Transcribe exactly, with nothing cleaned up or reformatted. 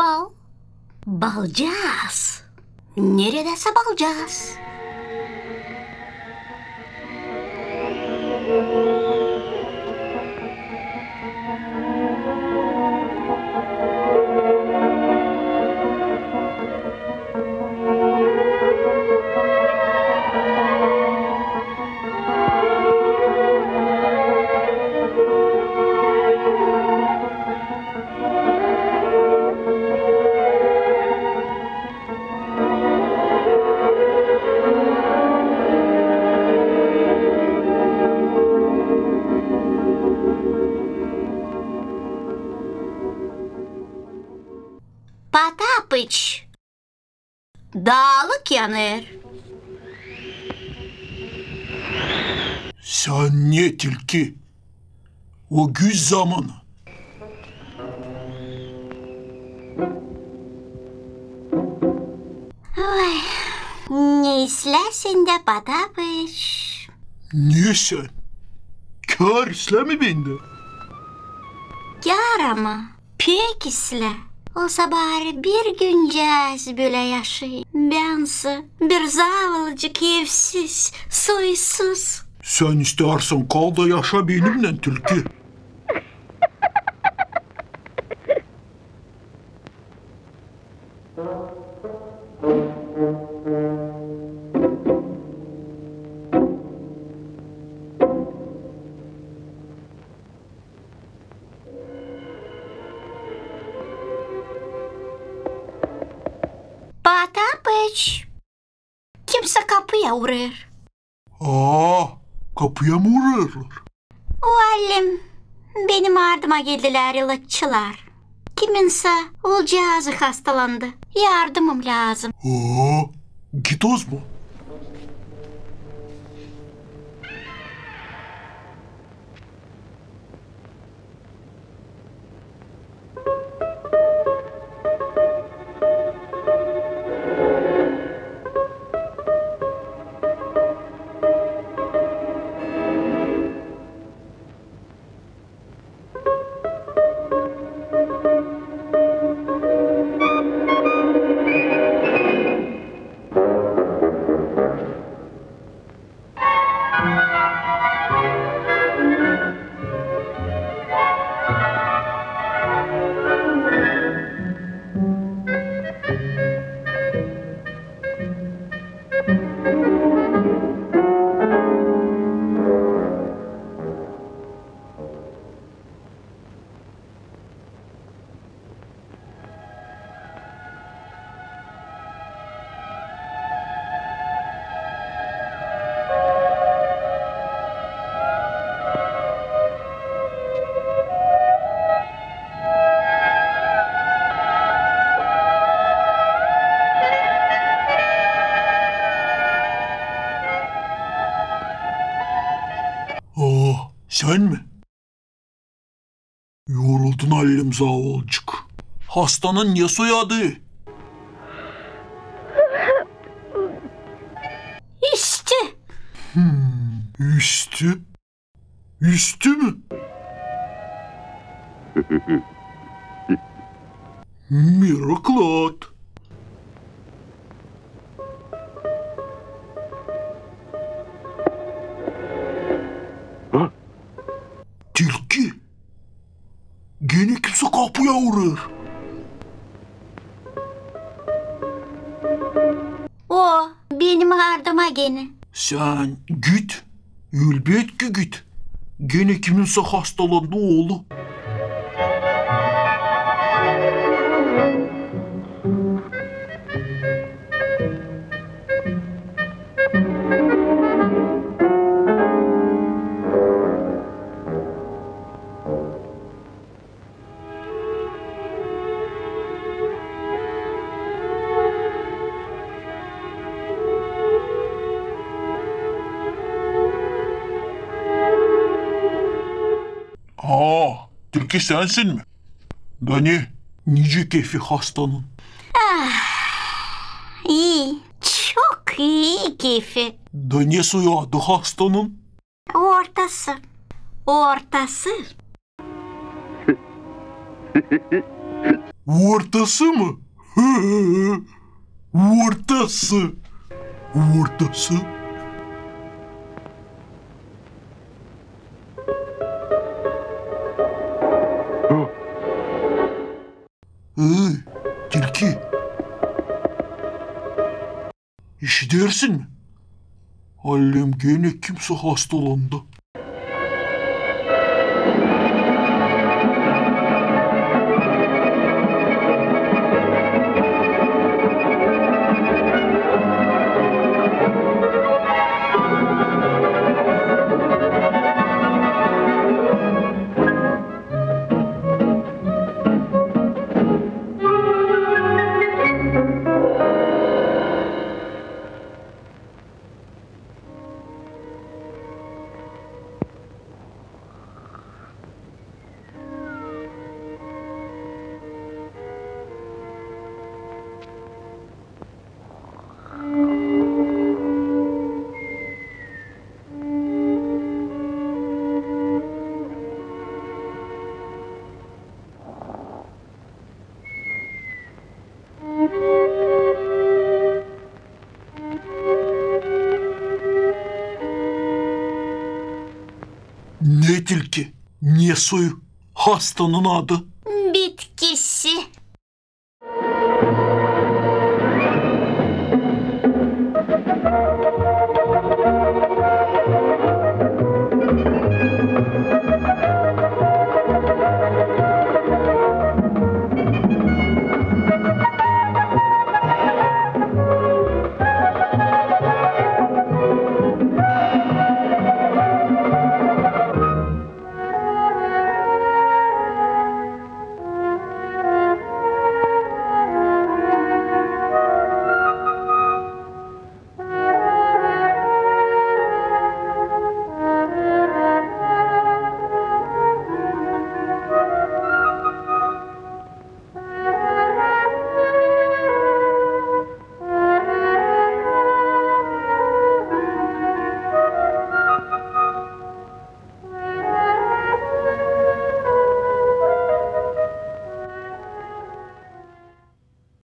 Al. Balcaaz. Neredäsä balcaaz? Patapıç. Daalık yanêr. Sän ne, tilki? Ögüz zamanı. Oy, ne islää sendä, Patapıç? Ne sän? Kär islää mi bendä? Kär, ama pek islää. Olsa bari bir güncääz bölä yaşayım. Bän sä bir zaavallıcık, evsiz, soysuz. Sän istärsän, kal da yaşa benimnän, tilki. Patapıç! Kimsä kapıya uurêr. Aa, kapıya mı uurêrlar? Vallem, benim ardıma geldilär ilaççılar. Kiminsä oolcaazı hastalandı. Yardımım lääzım. Aa, git ozman. Aa, sän mi? Yoruldun, allem, zaavallıcık. Hastanın ne soyadı? Üstü. Hmm, üstü? Üstü mü? Meraklı ad. Tilki. Genä kimsä kapıya uurêr. O, benim ardıma genä. Sän git, elbetki git. Genä kiminsä hastalandı, oolu. Aa, tilki sänsin mi? Da ne, nicä kefi hastanın? Ah, ii, çok ii kefi. Da ne soyadı hastanın? Ortası. Ortası. Ortası mı? Ortası. Ortası. Ee, tilki. İşidersin mi? Allem, genä kimsä hastalandı. Ne tilki, ne soyu, hastanın adı? Bitkisi.